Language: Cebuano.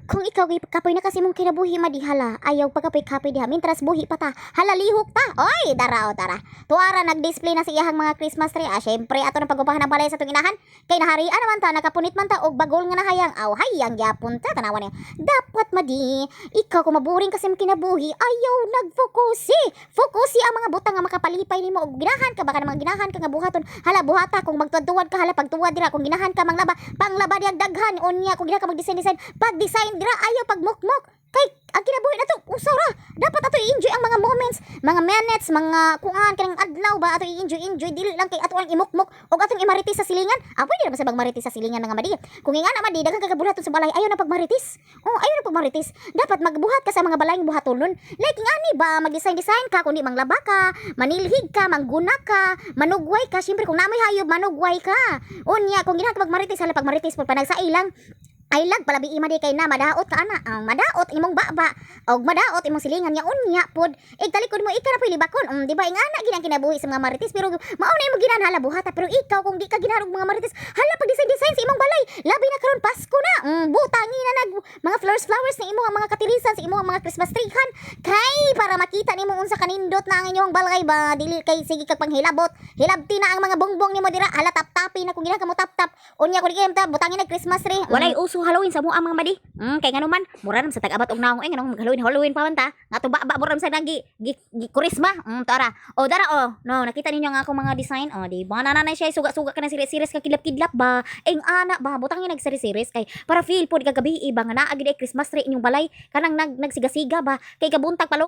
Kung ikaw kapoy na kasi mong kinabuhi, madi, hala, ayaw pagkapoy-kapoy diha mientras buhi pa ta. Hala, lihok ta. Oy, dara o dara. Tuara nag-display na sa iyahang mga Christmas tree. Ah, syempre ato na pagupahan ang balay sa atong inahan. Kay naharian naman ta, nakapunit man ta og bagol nga nahayang. Aw, hayang gyapon ta, tanawan niyo. Dapat, madi, ikaw kung maboring kasi mong kinabuhi, ayaw nag-focus. Focus ang mga butang nga makapalipay nimo og ginahan ka baka mga ginahan ka nga buhaton. Hala, buhata. Kung magtuwad-tuwad ka, hala, pagtuwad dira. Kung ginahan ka manglaba, panglaba diyag daghan. Unya kung ginahan ka mag-design design, pag-design dira, ayaw pagmukmok. Kay ang kinabuhi nato usa ra. Dapat ato i-enjoy ang mga moments, mga minutes, mga kuan kanang adlaw ba, ato i-enjoy enjoy, dili lang kay ato ang imukmok og atong imarites sa silingan. Ah, pwede ra ba sa magmarites sa silingan, mga madi? Kung ingana, madi, daghan kay kabuhaton sa balay, ayaw na pagmarites. Oh, ayaw na pagmarites. Dapat magbuhat ka sa mga balayng buhatonon. Like ingani ba, mag-design design ka, kundi manglaba ka, manilhig ka, mangguna ka, manugway ka. Syempre kung namoy hayop, manugway ka. Unya kung ginahan ka magmarites, hala, pagmarites pud panagsail lang. Ay lag palabi ima di kay na madaot ka ana, ang madaot imong baba og madaot imong silingan nya. Unya pod ig talikod mo, ika na po'y libakon. Di ba ingana gid ang kinabuhi sa mga marites? Pero mao na imong ginahan, hala, buhata. Pero ikaw kung di ka ginahan og mga marites, hala, pag design design sa imong balay, labi na karon Pasko na. Butangi na nag mga flowers flowers na imong mga katirisan sa imong mga Christmas tree han, kay para makita nimo unsa kanindot na ang inyong balay ba. Dili kay sige kag panghilabot, hilabti na ang mga bongbong nimo dira. Hala, tap-tapi na kung ginahan ka mo tap-tap. Unya kung di ta butangi nag Christmas tree. Walay uso Halloween sa mua, mga madi. Kay ngano man, mura naman sa tag-abat og naong eh, nganong mag-Halloween Halloween pa man ta. Nga to ba ba mura man sa nagi gi, gi kurisma. Tara. O dara oh. No, nakita ninyo ang akong mga design. Oh, di ba nananay siya suga-suga ka na series ka kidlap-kidlap ba. Ing ana ba, butangin nag series kay para feel pod kagabi iba nga naa gid ay Christmas tree inyong balay, kanang nag nagsiga-siga ba kay kabuntag palo.